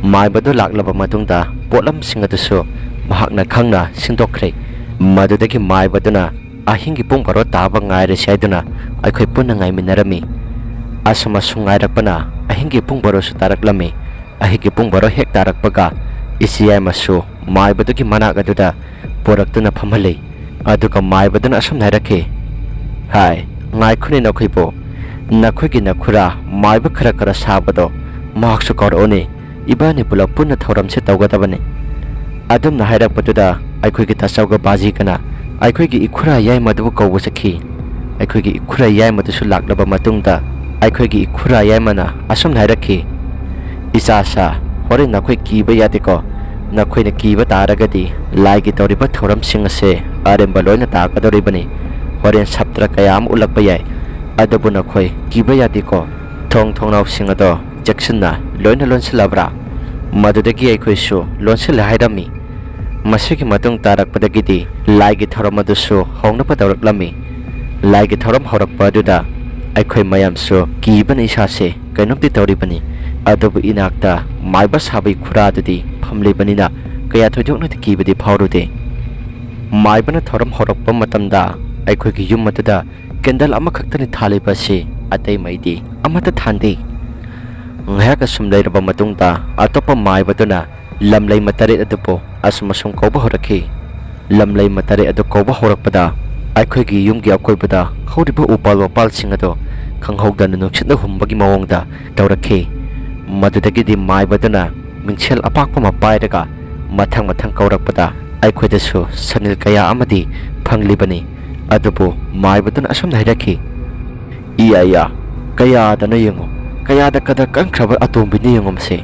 ꯃꯥꯏꯕꯗꯨ ꯂꯥꯛꯂꯕ ꯃꯇꯨꯡꯗ ꯄꯣꯠꯂꯝꯁꯤꯡ ꯑꯗꯨꯁꯨ ꯃꯍꯥꯛꯅ ꯈꯪꯅ ꯁꯤꯟꯗꯣꯛꯈ꯭ꯔꯦ꯫ ꯃꯗꯨꯗꯒꯤ ꯃꯥꯏꯕꯗꯨꯅ ꯑꯍꯤꯡꯒꯤ ꯄꯨꯡ ꯕꯥꯔꯣ ꯇꯥꯕ ꯉꯥꯏꯔꯁꯤ ꯍꯥꯏꯗꯨꯅ ꯑꯩꯈꯣꯏ ꯄꯨꯟꯅ ꯉꯥꯏꯃꯤꯟꯅꯔꯝꯃꯤ꯫ ꯑꯁꯨꯝ ꯑꯁꯨꯝ ꯉꯥꯏꯔꯛꯄꯅ ꯑꯍꯤꯡꯒꯤ ꯄꯨꯡ ꯕꯥꯔꯣꯁꯨ ꯇꯥꯔꯛꯂꯝꯃꯤ꯫ ꯑꯍꯤꯡꯒꯤ ꯄꯨꯡ ꯕꯥꯔꯣ ꯍꯦꯛ ꯇꯥꯔꯛꯄꯒ ꯏꯆꯦ ꯌꯥꯏꯃꯁꯨ ꯃꯥꯏꯕꯗꯨꯒꯤ ꯃꯅꯥꯛ ꯑꯗꯨꯗ ꯄꯨꯔꯛꯇꯨꯅ ꯐꯝꯍꯜꯂꯤ꯫ ꯑꯗꯨꯒ ꯃꯥꯏꯕꯗꯨꯅ ꯑꯁꯨꯝꯅ ꯍꯥꯏꯔꯛꯈꯤ, "ꯍꯥꯏ, ꯉꯥꯏꯈꯣꯅꯦ ꯅꯈꯣꯏꯕꯨ, ꯅꯈꯣꯏꯒꯤ ꯅꯈꯨꯔꯥ ꯃꯥꯏꯕ ꯈꯔ ꯈꯔ ꯁꯥꯕꯗꯣ ꯃꯍꯥꯛꯁꯨ ꯀꯧꯔꯛꯎꯅꯦ, ꯏꯕꯥꯅꯤ ꯄꯨꯂꯞ ꯄꯨꯟꯅ ꯊꯧꯔꯝꯁꯦ ꯇꯧꯒꯗꯕꯅꯤ"꯫ ꯑꯗꯨꯝꯅ ꯍꯥꯏꯔꯛꯄꯗꯨꯗ ꯑꯩꯈꯣꯏꯒꯤ ꯇꯥꯆꯧꯒ ꯕꯥꯖꯤꯒꯅ ꯑꯩꯈꯣꯏꯒꯤ ꯏꯈꯨꯔꯥ ꯌꯥꯏꯃꯗꯨꯕꯨ ꯀꯧꯕ ꯆꯠꯈꯤ꯫ ꯑꯩꯈꯣꯏꯒꯤ ꯏꯈꯨꯔꯥ ꯌꯥꯏꯃꯗꯨꯁꯨ ꯂꯥꯛꯂꯕ ꯃꯇꯨꯡꯗ ꯑꯩꯈꯣꯏꯒꯤ ꯏꯈꯨꯔꯥ ꯌꯥꯏꯃꯅ ꯑꯁꯨꯝꯅ ꯍꯥꯏꯔꯛꯈꯤ, "ꯏꯆꯥꯁꯥ, ꯍꯣꯔꯦꯟ ꯅꯈꯣꯏ ꯀꯤꯕ ꯌꯥꯗꯦꯀꯣ꯫ ꯅꯈꯣꯏꯅ ꯀꯤꯕ ꯇꯥꯔꯒꯗꯤ ꯂꯥꯏꯒꯤ ꯇꯧꯔꯤꯕ ꯊꯧꯔꯝꯁꯤꯡ ꯑꯁꯦ ꯑꯔꯦꯝꯕ ꯂꯣꯏꯅ ꯇꯥꯒꯗꯧꯔꯤꯕꯅꯤ꯫ ꯍꯣꯔꯦꯟ ꯁꯥꯇ꯭ꯔ ꯀꯌꯥ ꯑꯃ ꯎꯠꯂꯛꯄ ꯌꯥꯏ꯫ ꯑꯗꯨꯕꯨ ꯅꯈꯣꯏ ꯀꯤꯕ ꯌꯥꯗꯦꯀꯣ꯫ ꯊꯣꯡ ꯊꯣꯡꯅꯥꯎꯁꯤꯡ ꯑꯗꯣ ꯆꯦꯛꯁꯤꯟꯅ ꯂꯣꯏꯅ ꯂꯣꯟꯁꯤꯜꯂꯕ꯭ꯔꯥ?" ꯃꯗꯨꯗꯒꯤ ꯑꯩꯈꯣꯏꯁꯨ ꯂꯣꯟꯁꯤꯜꯂꯦ ꯍꯥꯏꯔꯝꯃꯤ꯫ ꯃꯁꯤꯒꯤ ꯃꯇꯨꯡ ꯇꯥꯔꯛꯄꯗꯒꯤꯗꯤ ꯂꯥꯏꯒꯤ ꯊꯧꯔꯝ ꯑꯗꯨꯁꯨ ꯍꯧꯅꯕ ꯇꯧꯔꯛꯂꯝꯃꯤ꯫ ꯂꯥꯏꯒꯤ ꯊꯧꯔꯝ ꯍꯧꯔꯛꯄ ꯑꯗꯨꯗ ꯑꯩꯈꯣꯏ ꯃꯌꯥꯝꯁꯨ ꯀꯤꯕꯅ ꯏꯁꯥꯁꯦ ꯀꯩꯅꯣꯝꯗꯤ ꯇꯧꯔꯤꯕꯅꯤ꯫ ꯑꯗꯨꯕꯨ ꯏꯅꯥꯛꯇ ꯃꯥꯏꯕ ꯁꯥꯕꯒꯤ ꯈꯨꯔꯥꯗꯨꯗꯤ ꯐꯝꯂꯤꯕꯅꯤꯅ ꯀꯌꯥ ꯊꯣꯏꯗꯣꯛꯅꯗꯤ ꯀꯤꯕꯗꯤ ꯐꯥꯎꯔꯨꯗꯦ꯫ ꯃꯥꯏꯕꯅ ꯊꯧꯔꯝ ꯍꯧꯔꯛꯄ ꯃꯇꯝꯗ ꯑꯩꯈꯣꯏꯒꯤ ꯌꯨꯝ ꯑꯗꯨꯗ ꯀꯦꯟꯗꯜ ꯑꯃꯈꯛꯇꯅꯤ ꯊꯥꯜꯂꯤꯕ ꯑꯁꯤ, ꯑꯇꯩ ꯃꯩꯗꯤ ꯑꯃꯠꯇ ꯊꯥꯟꯗꯦ꯫ ꯉꯥꯏꯍꯥꯛ ꯑꯁꯨꯝ ꯂꯩꯔꯕ ꯃꯇꯨꯡꯗ ꯑꯇꯣꯞꯄ ꯃꯥꯏꯕꯗꯨꯅ ꯂꯝꯂꯩ ꯃꯇꯔꯦꯠ ꯑꯗꯨꯕꯨ ꯑꯁꯨꯝ ꯑꯁꯨꯝ ꯀꯧꯕ ꯍꯧꯔꯛꯈꯤ꯫ ꯂꯝꯂꯩ ꯃꯇꯔꯦꯠ ꯑꯗꯨ ꯀꯧꯕ ꯍꯧꯔꯛꯄꯗ ꯑꯩꯈꯣꯏꯒꯤ ꯌꯨꯝꯒꯤ ꯑꯀꯣꯏꯕꯗ ꯍꯧꯔꯤꯕ ꯎꯄꯥꯜ ꯋꯥꯄꯥꯜꯁꯤꯡ ꯑꯗꯨ ꯈꯪꯍꯧꯗꯅ ꯅꯨꯡꯁꯤꯠꯅ ꯍꯨꯝꯕꯒꯤ ꯃꯑꯣꯡꯗ ꯇꯧꯔꯛꯈꯤ꯫ ꯃꯗꯨꯗꯒꯤꯗꯤ ꯃꯥꯏꯕꯗꯨꯅ ꯃꯤꯡꯁꯦꯜ ꯑꯄꯥꯛꯄ ꯑꯃ ꯄꯥꯏꯔꯒ ꯃꯊꯪ ꯃꯊꯪ ꯀꯧꯔꯛꯄꯗ ꯑꯩꯈꯣꯏꯗꯁꯨ ꯁꯅꯤꯜ ꯀꯌꯥ ꯑꯃꯗꯤ ꯐꯪꯂꯤꯕꯅꯤ꯫ ꯑꯗꯨꯕꯨ ꯃꯥꯏꯕꯗꯨꯅ ꯑꯁꯨꯝꯅ ꯍꯥꯏꯔꯛꯈꯤ, "ꯏꯌꯥ ꯏꯌꯥ, ꯀꯌꯥꯗꯅꯣ ꯌꯦꯡꯉꯨ, ꯀꯌꯥꯗ ꯀꯗ ꯀꯟꯈ꯭ꯔꯕ ꯑꯇꯣꯝꯕꯤꯅꯣ ꯌꯦꯡꯉꯨ ꯃꯁꯦ꯫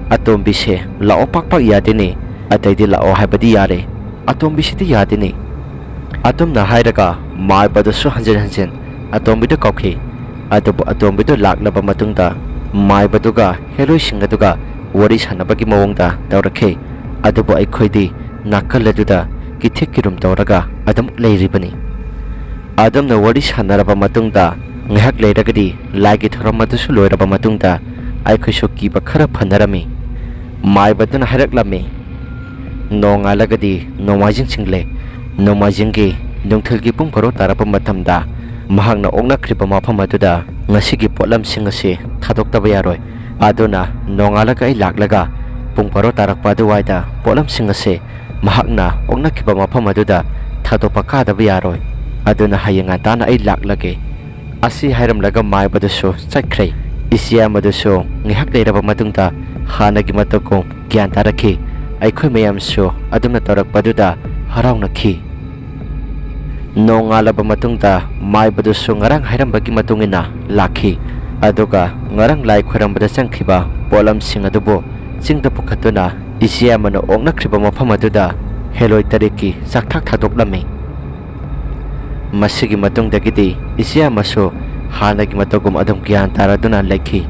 ꯑꯇꯣꯝꯕꯤꯁꯦ ꯂꯥꯛꯑꯣ ꯄꯥꯛ ꯄꯥꯛ ꯌꯥꯗꯦꯅꯦ, ꯑꯇꯩꯗꯤ ꯂꯥꯛꯑꯣ ꯍꯥꯏꯕꯗꯤ ꯌꯥꯔꯦ, ꯑꯇꯣꯝꯕꯤꯁꯤꯗꯤ ꯌꯥꯗꯦꯅꯦ"꯫ ꯑꯗꯨꯝꯅ ꯍꯥꯏꯔꯒ ꯃꯥꯏꯕꯗꯨꯁꯨ ꯍꯟꯖꯤꯟ ꯍꯟꯖꯤꯟ ꯑꯇꯣꯝꯕꯤꯗ ꯀꯧꯈꯤ꯫ ꯑꯗꯨꯕꯨ ꯑꯇꯣꯝꯕꯤꯗꯨ ꯂꯥꯛꯂꯕ ꯃꯇꯨꯡꯗ ꯃꯥꯏꯕꯗꯨꯒ ꯍꯦꯂꯣꯏꯁꯤꯡ ꯑꯗꯨꯒ ꯋꯥꯔꯤ ꯁꯥꯟꯅꯕꯒꯤ ꯃꯑꯣꯡꯗ ꯇꯧꯔꯛꯈꯤ꯫ ꯑꯗꯨꯕꯨ ꯑꯩꯈꯣꯏꯗꯤ ꯅꯥꯀꯜ ꯑꯗꯨꯗ ꯀꯤꯊꯤꯛ ꯀꯤꯔꯨꯝ ꯇꯧꯔꯒ ꯑꯗꯨꯝ ꯂꯩꯔꯤꯕꯅꯤ꯫ ꯑꯗꯨꯝꯅ ꯋꯥꯔꯤ ꯁꯥꯟꯅꯔꯕ ꯃꯇꯨꯡꯗ ꯉꯥꯏꯍꯥꯛ ꯂꯩꯔꯒꯗꯤ ꯂꯥꯏꯒꯤ ꯊꯧꯔꯝ ꯑꯗꯨꯁꯨ ꯂꯣꯏꯔꯕ ꯃꯇꯨꯡꯗ ꯑꯩꯈꯣꯏꯁꯨ ꯀꯤꯕ ꯈꯔ ꯐꯅꯔꯝꯃꯤ꯫ ꯃꯥꯏꯕꯗꯨꯅ ꯍꯥꯏꯔꯛꯂꯝꯃꯤ, "ꯅꯣꯡꯉꯥꯜꯂꯒꯗꯤ ꯅꯣꯡꯃꯥꯏꯖꯤꯡ ꯆꯤꯡꯂꯦ꯫ ꯅꯣꯡꯃꯥꯏꯖꯤꯡꯒꯤ ꯅꯨꯡꯊꯤꯜꯒꯤ ꯄꯨꯡ ꯕꯥꯔꯣ ꯇꯥꯔꯛꯄ ꯃꯇꯝꯗ ꯃꯍꯥꯛꯅ ꯑꯣꯛꯅꯈ꯭ꯔꯤꯕ ꯃꯐꯝ ꯑꯗꯨꯗ ꯉꯁꯤꯒꯤ ꯄꯣꯠꯂꯝꯁꯤꯡ ꯑꯁꯤ ꯊꯥꯗꯣꯛꯇꯕ ꯌꯥꯔꯣꯏ꯫ ꯑꯗꯨꯅ ꯅꯣꯡꯉꯥꯜꯂꯒ ꯑꯩ ꯂꯥꯛꯂꯒ ꯄꯨꯡ ꯕꯥꯔꯣ ꯇꯥꯔꯛꯄ ꯑꯗꯨꯋꯥꯏꯗ ꯄꯣꯠꯂꯝꯁꯤꯡ ꯑꯁꯤ ꯃꯍꯥꯛꯅ ꯑꯣꯛꯅꯈꯤꯕ ꯃꯐꯝ ꯑꯗꯨꯗ ꯊꯥꯗꯣꯛꯄ ꯀꯥꯗꯕ ꯌꯥꯔꯣꯏ꯫ ꯑꯗꯨꯅ ꯍꯌꯦꯡ ꯉꯟꯇꯥꯅ ꯑꯩ ꯂꯥꯛꯂꯒꯦ"꯫ ꯑꯁꯤ ꯍꯥꯏꯔꯝꯂꯒ ꯃꯥꯏꯕꯗꯨꯁꯨ ꯆꯠꯈ꯭ꯔꯦ꯫ ꯏꯆꯦ ꯑꯃꯗꯨꯁꯨ ꯉꯥꯏꯍꯥꯛ ꯂꯩꯔꯕ ꯃꯇꯨꯡꯗ ꯍꯥꯟꯅꯒꯤ ꯃꯇꯧꯒꯨꯝ ꯒ꯭ꯌꯥꯟ ꯇꯥꯔꯛꯈꯤ꯫ ꯑꯩꯈꯣꯏ ꯃꯌꯥꯝꯁꯨ ꯑꯗꯨꯝꯅ ꯇꯧꯔꯛꯄꯗꯨꯗ ꯍꯔꯥꯎꯅꯈꯤ꯫ ꯅꯣꯡꯉꯥꯜꯂꯕ ꯃꯇꯨꯡꯗ ꯃꯥꯏꯕꯗꯨꯁꯨ ꯉꯔꯥꯡ ꯍꯥꯏꯔꯝꯕꯒꯤ ꯃꯇꯨꯡ ꯏꯟꯅ ꯂꯥꯛꯈꯤ꯫ ꯑꯗꯨꯒ ꯉꯔꯥꯡ ꯂꯥꯏ ꯈꯣꯏꯔꯝꯕꯗ ꯆꯪꯈꯤꯕ ꯄꯣꯠꯂꯝꯁꯤꯡ ꯑꯗꯨꯕꯨ ꯆꯤꯡꯗ ꯄꯨꯈꯠꯇꯨꯅ ꯏꯆꯦ ꯑꯃꯅ ꯑꯣꯛꯅꯈ꯭ꯔꯤꯕ ꯃꯐꯝ ꯑꯗꯨꯗ ꯍꯦꯂꯣꯏ ꯇꯔꯦꯠꯀꯤ ꯆꯥꯛꯊꯥꯛ ꯊꯥꯗꯣꯛꯂꯝꯃꯤ꯫ ꯃꯁꯤꯒꯤ ꯃꯇꯨꯡꯗꯒꯤꯗꯤ ꯏꯆꯦ ꯑꯃꯁꯨ ꯍꯥꯟꯅꯒꯤ ꯃꯇꯧꯒꯨꯝ ꯑꯗꯨꯝ ꯒ꯭ꯌꯥꯟ ꯇꯥꯔꯗꯨꯅ ꯂꯩꯈꯤ꯫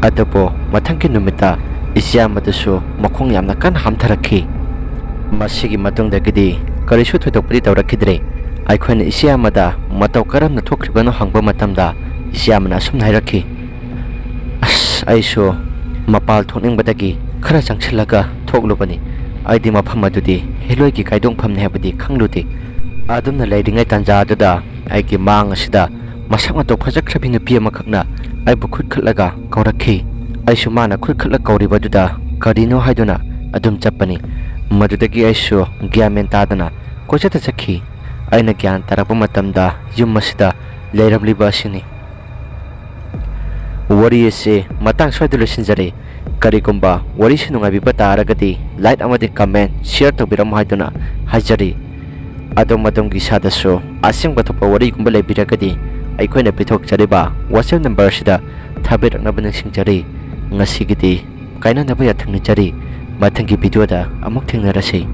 ꯑꯗꯨꯕꯨ ꯃꯊꯪꯒꯤ ꯅꯨꯃꯤꯠꯇ ꯏꯆꯦ ꯑꯃꯗꯨꯁꯨ ꯃꯈꯣꯡ ꯌꯥꯝꯅ ꯀꯟꯅ ꯍꯥꯝꯊꯔꯛꯈꯤ꯫ ꯃꯁꯤꯒꯤ ꯃꯇꯨꯡꯗꯒꯤꯗꯤ ꯀꯔꯤꯁꯨ ꯊꯣꯏꯗꯣꯛꯄꯗꯤ ꯇꯧꯔꯛꯈꯤꯗ꯭ꯔꯦ꯫ ꯑꯩꯈꯣꯏꯅ ꯏꯆꯦ ꯑꯃꯗ ꯃꯇꯧ ꯀꯔꯝꯅ ꯊꯣꯛꯈ꯭ꯔꯤꯕꯅꯣ ꯍꯪꯕ ꯃꯇꯝꯗ ꯏꯆꯦ ꯑꯃꯅ ꯑꯁꯨꯝꯅ ꯍꯥꯏꯔꯛꯈꯤ, "ꯑꯁ, ꯑꯩꯁꯨ ꯃꯄꯥꯜ ꯊꯣꯛꯅꯤꯡꯕꯗꯒꯤ ꯈꯔ ꯆꯪꯁꯤꯜꯂꯒ ꯊꯣꯛꯂꯨꯕꯅꯤ꯫ ꯑꯩꯗꯤ ꯃꯐꯝ ꯑꯗꯨꯗꯤ ꯍꯦꯂꯣꯏꯒꯤ ꯀꯥꯏꯗꯣꯡꯐꯝꯅꯤ ꯍꯥꯏꯕꯗꯤ ꯈꯪꯂꯨꯗꯦ꯫ ꯑꯗꯨꯝꯅ ꯂꯩꯔꯤꯉꯩ ꯇꯥꯟꯖꯥ ꯑꯗꯨꯗ ꯑꯩꯒꯤ ꯃꯥꯡ ꯑꯁꯤꯗ ꯃꯁꯛ ꯃꯇꯧ ꯐꯖꯈ꯭ꯔꯕꯤ ꯅꯨꯄꯤ ꯑꯃꯈꯛꯅ ꯑꯩꯕꯨ ꯈꯨꯠ ꯈꯠꯂꯒ ꯀꯧꯔꯛꯈꯤ꯫ ꯑꯩꯁꯨ ꯃꯥꯅ ꯈꯨꯠ ꯈꯠꯂ ꯀꯧꯔꯤꯕꯗꯨꯗ ꯀꯔꯤꯅꯣ ꯍꯥꯏꯗꯨꯅ ꯑꯗꯨꯝ ꯆꯠꯄꯅꯤ꯫ ꯃꯗꯨꯗꯒꯤ ꯑꯩꯁꯨ ꯒ꯭ꯌꯥꯟ ꯃꯦꯟ ꯇꯥꯗꯅ ꯀꯣꯏꯆꯠꯇ ꯆꯠꯈꯤ꯫ ꯑꯩꯅ ꯒ꯭ꯌꯥꯟ ꯇꯥꯔꯛꯄ ꯃꯇꯝꯗ ꯌꯨꯝ ꯑꯁꯤꯗ ꯂꯩꯔꯝꯂꯤꯕ ꯑꯁꯤꯅꯤ"꯫ ꯋꯥꯔꯤ ꯑꯁꯤ ꯃꯇꯥꯡ ꯁ꯭ꯋꯥꯏꯗ ꯂꯣꯏꯁꯤꯟꯖꯔꯦ꯫ ꯀꯔꯤꯒꯨꯝꯕ ꯋꯥꯔꯤꯁꯤ ꯅꯨꯡꯉꯥꯏꯕꯤꯕ ꯇꯥꯔꯒꯗꯤ like ꯑꯃꯗꯤ comment, share ꯇꯧꯕꯤꯔꯝꯃꯨ ꯍꯥꯏꯗꯨꯅ ꯍꯥꯏꯖꯔꯤ꯫ ꯑꯗꯣꯝ ꯑꯗꯣꯝꯒꯤ ꯏꯁꯥꯗꯁꯨ ꯑꯁꯦꯡꯕ ꯊꯣꯛꯄ ꯋꯥꯔꯤꯒꯨꯝꯕ ꯂꯩꯕꯤꯔꯒꯗꯤ ꯑꯩꯈꯣꯏꯅ ꯄꯤꯊꯣꯛꯆꯔꯤꯕ WhatsApp number ꯑꯁꯤꯗ ꯊꯥꯕꯤꯔꯛꯅꯕ ꯅꯤꯡꯁꯤꯡꯖꯔꯤ꯫ ꯉꯁꯤꯒꯤꯗꯤ ꯀꯥꯏꯅꯅꯕ ꯌꯥꯊꯪ ꯅꯤꯖꯔꯤ꯫ ꯃꯊꯪꯒꯤ video ꯗ ꯑꯃꯨꯛ ꯊꯦꯡꯅꯔꯁꯤ꯫